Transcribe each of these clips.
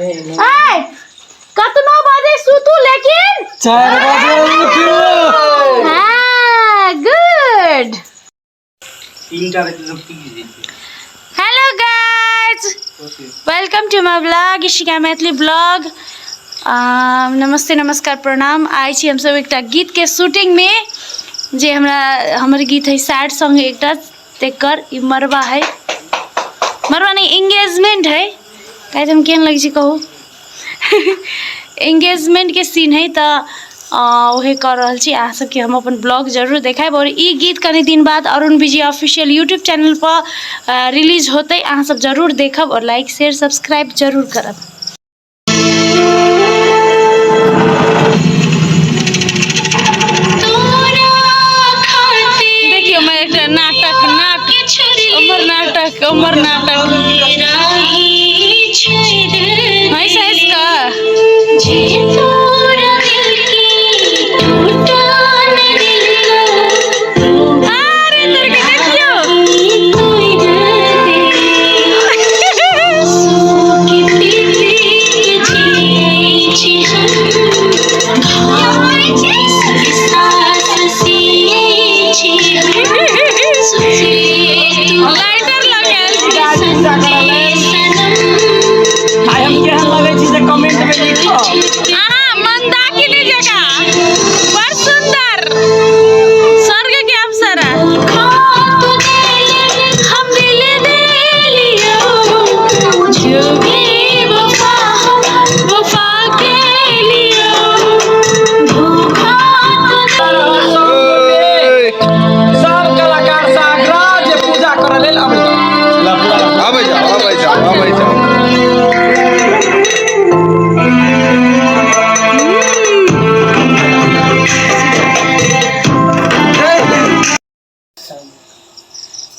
आय कतनो बजे सुतू लेकिन 4 बजे उठू। हाँ, गुड। तीनटा रहतै। Hello guys, welcome to my blog Ishika Maithili blog. नमस्ते, नमस्कार, प्रणाम। आइ छी हमसब एकटा गीतके शूटिंगमे, जे हमरा हमर गीत है सैड सॉन्ग एकटा, तेकर ई मरबा है, मरबा नहीं एंगेजमेंट है। गाइज हम केहन लगै छी कहू? एंगेजमेंटके सीन है, तऽ उहे कऽ रहल छी। अहाँ सबके हम अपन ब्लॉग जरूर देखायब और ई गीत कनि दिन बाद अरुण विजय ऑफिशियल यूट्यूब चैनल पर रिलीज होतै। अहाँ सब जरूर देखब और लाइक शेयर सब्सक्राइब जरूर करब। देखियौ मैं एकटा नाटक नाटक उमर नाटक उमर नाटक हँसि हँसि कऽ। अरे तोर के देखियौ। लाइटर लगा। आइ हम केहन लगै छी से कमेंट में लिखो। अहाँ मंदाकिनी जकाँ बड़ सुंदर, स्वर्ग के अप्सरा। हम दिल दे लियो, जो बेवफा वफा के लियो, धोखा तो सब कलाकार से आग्रह जे पूजा करऽ लेल अबै जाउ। आबै जाउ, आबै जाउ, आबै जाउ।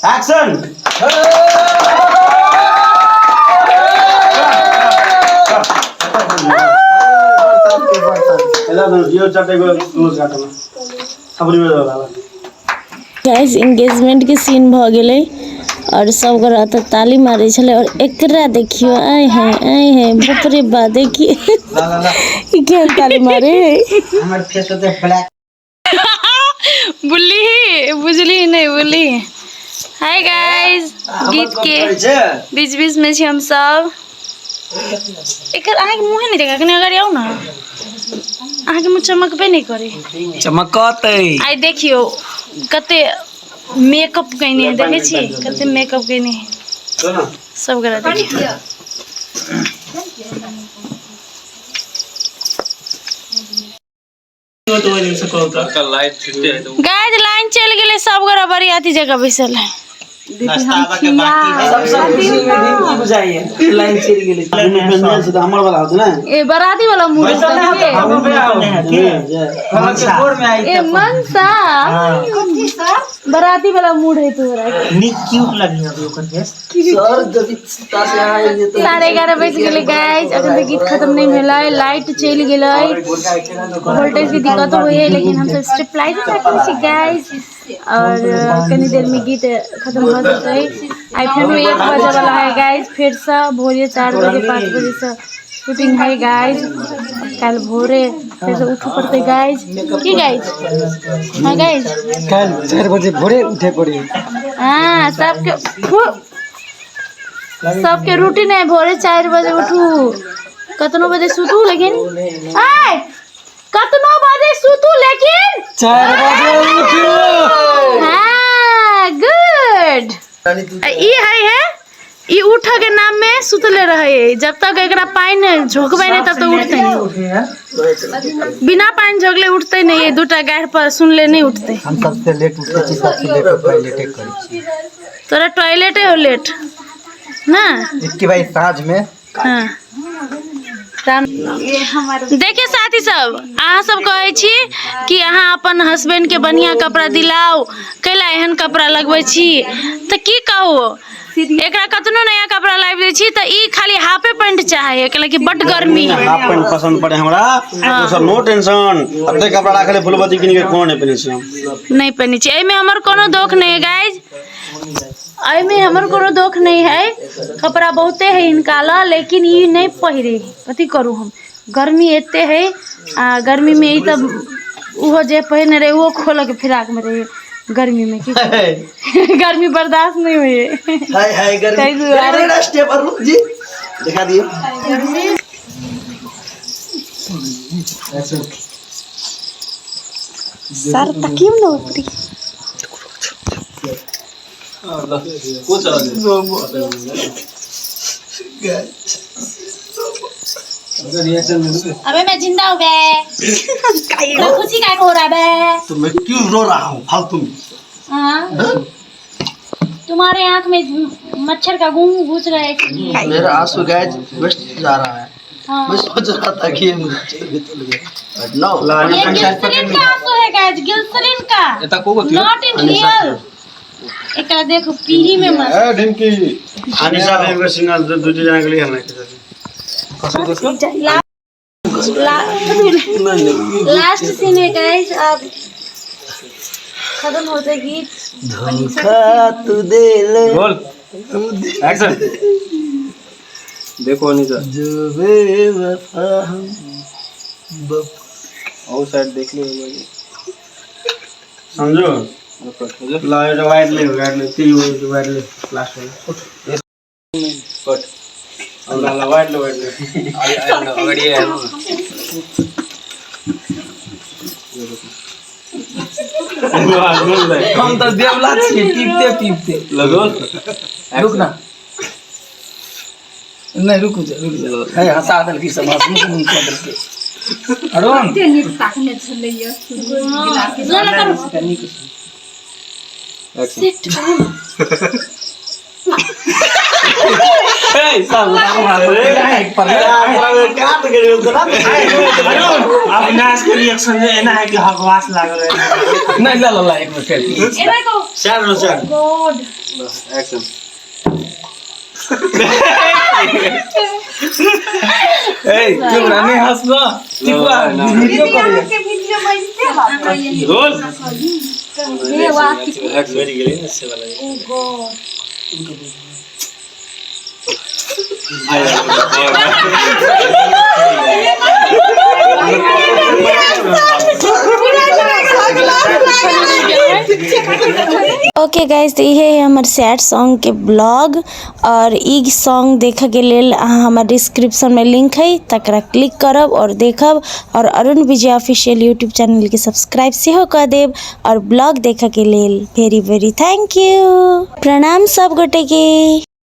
एक्शन। गाइस, एंगेजमेंट के सीन भऽ गेलै और सब गोरा तऽ ताली मारै छलै और एकरा देखियो, आय है आय है, बाप रे बा, देखिए ई केहन ताली मारे है। हमर फेस होते ब्लैक। बुल्ली बुझली नहीं बुल्ली। हाय गाइस, गीत के बीच बीच में छी हम सब। एकर अहाँके मुँहे नहीं देखा, कनि अगर आउ ना, अहाँके मुँह चमकबे नहीं करे। चमकतै। आइ देखियौ कते मेकअप कयने है, देखै छी कते मेकअप कयने है सब गोरा। देखियौ गाइस, लाइन चलि गेलै, सब गोरा बरियाती जगह बैसल है। सबसे खुशी में दिन की बुझाइए, लाइन चलि गेलै। हमर वाला होत ने। ए बराती वाला मुँह। ए मनसा, बराती वाला मूड है तोरा। नीक क्यूट लगी अभी ओकर फेस। 11:30 बजि गेलै गाइस, अखन तक गीत खत्म नहि भेलै, लाइट चलि गेलै, वोल्टेज के दिक्कत होइए, लेकिन हमसब स्टेबलाइजर राखने छी गाइस और कनी देर में गीत खत्म भऽ जेतै। आइ फेरो 1 बजे वाला है गाइस, फेरसँ भोरे 4 बजे 5 बजेसँ शूटिंग है गाइस। काल्हि भोरे फेरसँ उठऽ पड़तै गाइस। की गाइस? हाँ गाइस। काल्हि 4 बजे भोरे उठे पड़ी। हाँ, सबके सबके रूटीन है, भोरे 4 बजे उठू, कतनो बजे सुतू लेकिन आय कतनो बजे सुतू लेकिन 4 बजे उठू। हाँ, गुड। ई है है ई उठ के नाम में सुतले रहे, जब तक एकरा पानि झोंकबै नहीं तब तक उठते नहीं, बिना पानि झोंकले उठते नहीं है, दूटा गाढ़ पर सुनले नहीं उठते। हम सबसे लेट उठै छी, सबसे लेट टॉयलेटे करै छी। तोरा टॉयलेटे हो लेट ना। इसके भाई साँझ में। हाँ, देखिए साथी सब, अहाँ सब कहै छी कि अहाँ अपन हस्बैंड के बढ़िया कपड़ा दिलाउ, कैला एहन कपड़ा लगबै छी? तऽ की कहू, एकरा कतनो नया कपड़ा लाबि दै छी तऽ ई खाली हाफे पैंट चाहे है, कैला कि बड गर्मी है। हाफ पैंट पसंद पड़े हमरा, दोसर नो टेंशन। एते कपड़ा राखल है फूलबत्ती किन के, कोनो नहि पहिनै छी हम। नहि पहिनै छी, एहिमे हमर कोनो दोख नहि है गाइज। एहिमे हमर कोनो दोख नहि है, कपड़ा बहुते है हिनका ला, लेकिन ई नहि पहिरे। कथी करू हम, गर्मी एते है आ गर्मी में ई तऽ ओहो जे पहिरने रहे ओहो खोलऽ के फिराक में रहे गर्मी में। की करू? गर्मी बर्दाश्त नहीं हुई। हाय हाय गर्मी। ताहि दुआरे। मेरा स्टेप अरुण जी दिखा दियो। सर तकियो ना ऊपरी। अबे मैं जिंदा हूँ बे, तो खुशी का हो रहा है बे? तो मैं क्यों रो रहा हूँ फालतू में? हाँ? तुम्हारे आंख में मच्छर का गूं घुस रहा है इसलिए। मेरा आंसू गाइस वेस्ट जा रहा है। हाँ। मैं सोच रहा था कि ये मुझे चल गया, चल गया, बट नो। ये ग्लिसरीन का आंसू है गाइस, ग्लिसरीन का, not in real. एकरा देखो पीढ़ी में मत। ए ढिमकी। अनिशा बेबी के सिंगल दू दू जना के लिए हम लास्ट सीन है गाइस, अब खत्म होते गीत। धोखा तू दे ले। बोल एक्शन। देखो अनिशा जो बेवफा हम और साइड देख लियो भाई, समझो लाइट वाइट ले, वाइट ले, तीन वाइट ले, लास्ट वाला कट और लाला वाइट ले, वाइट ले। हम तऽ देवला छियै, पीबते पीबते लगो रुक ना, नहीं रुकू जा, रुक जा। हे हंसा देलकी सब, हंस मुँह कऽ देलकै। अरुण ना करो। एक्शन। काट गेल तो ना। अविनाश के रिएक्शन जे एना है कि हकवास लागल है। नहीं ला ला ला, एक मिनट फेर। एना कहो। चार रो चार। गॉड। एक्शन। ए चुप रह, नहीं हंस ना टिपुआ वीडियो कर। रोल वेरी गेले अच्छे वाला। ओ गॉड। ओके गाइस, तो इहे है हमर सैड सॉन्ग के ब्लॉग और ई सॉन्ग देखे के लेल अहाँ हमर डिस्क्रिप्शन में लिंक है, तकरा क्लिक करब और देखब और अरुण विजय ऑफिशियल यूट्यूब चैनल के सब्सक्राइब सेहो कऽ देब और ब्लॉग देखे के लेल वेरी वेरी thank you. प्रणाम सब गोटे के।